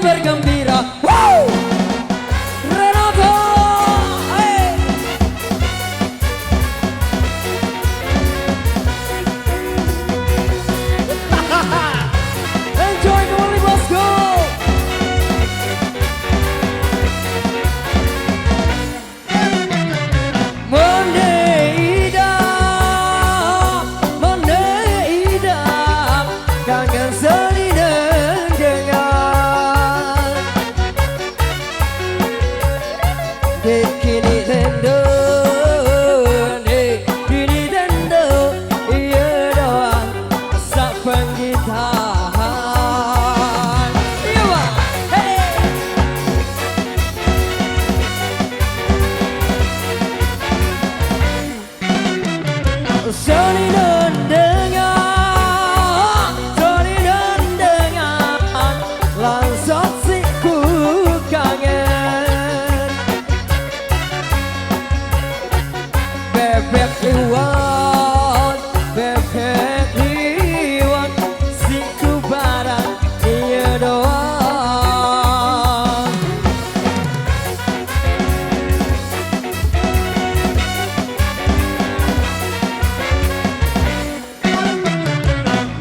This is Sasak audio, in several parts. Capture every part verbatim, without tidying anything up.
Bergembira. Wow! Renato! Hey! Enjoy kembali, bosku. Mande ida, mande ida, kangen seni dengan. Dek kini tendo, dek kini tendo, iya doang sak penggitahan. Iya, Pak. Hey. Seni nendengan, seni nendengan, langsat siku kangen. Bebek liwat, bebek liwat, siku barang iya doang.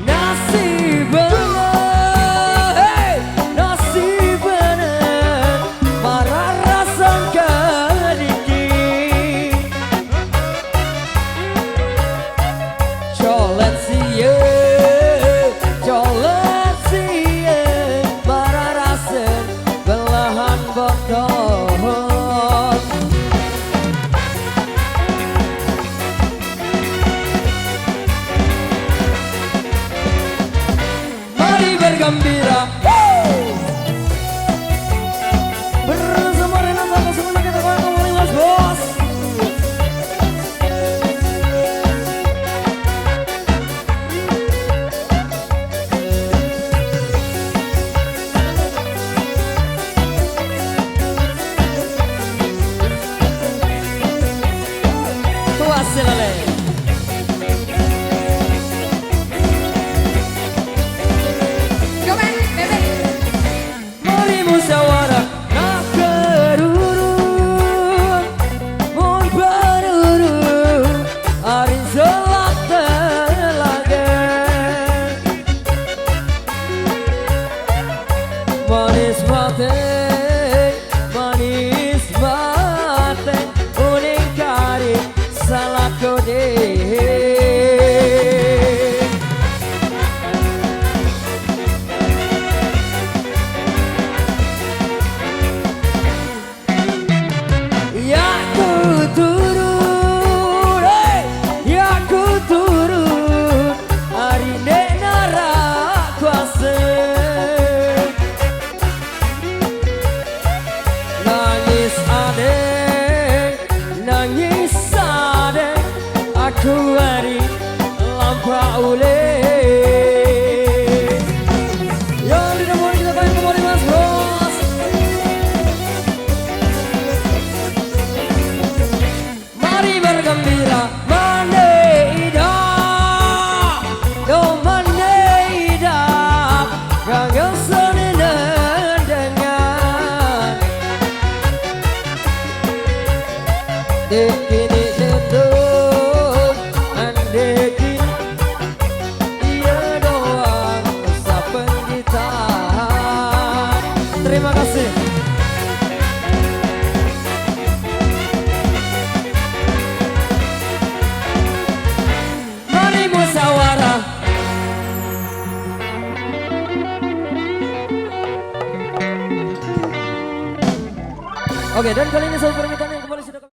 Nasib bener, hey, nasib bener, marah rasan kediki. Colet sia, colet sia, marah rasan belahan botol. Mari bergembira. Woo! Bersama Renata, semuanya kita goyang kembali, Mas Bos. Tuas ya, Lale. Coba, Bebe. Mari musyawarah, nak berurung, mun berurung, ari selatan lagi. Manis mate, manis mate, uning kari salah kode. Ya ku turun, hey, ya ku turun, ari dek nara kuasa. Nangis adeng, nangis adeng, aku ari lampa ulih. Yang di depan kita goyang kembali, Mas Bos. Mari bergembira, mande ida, do mande ida, kangen seni nendengan. Dek kini tendo, andai kini iya doang sapenggitahan. Terima kasih. Mari musyawarah. Oke, dan kali ini satu permintaan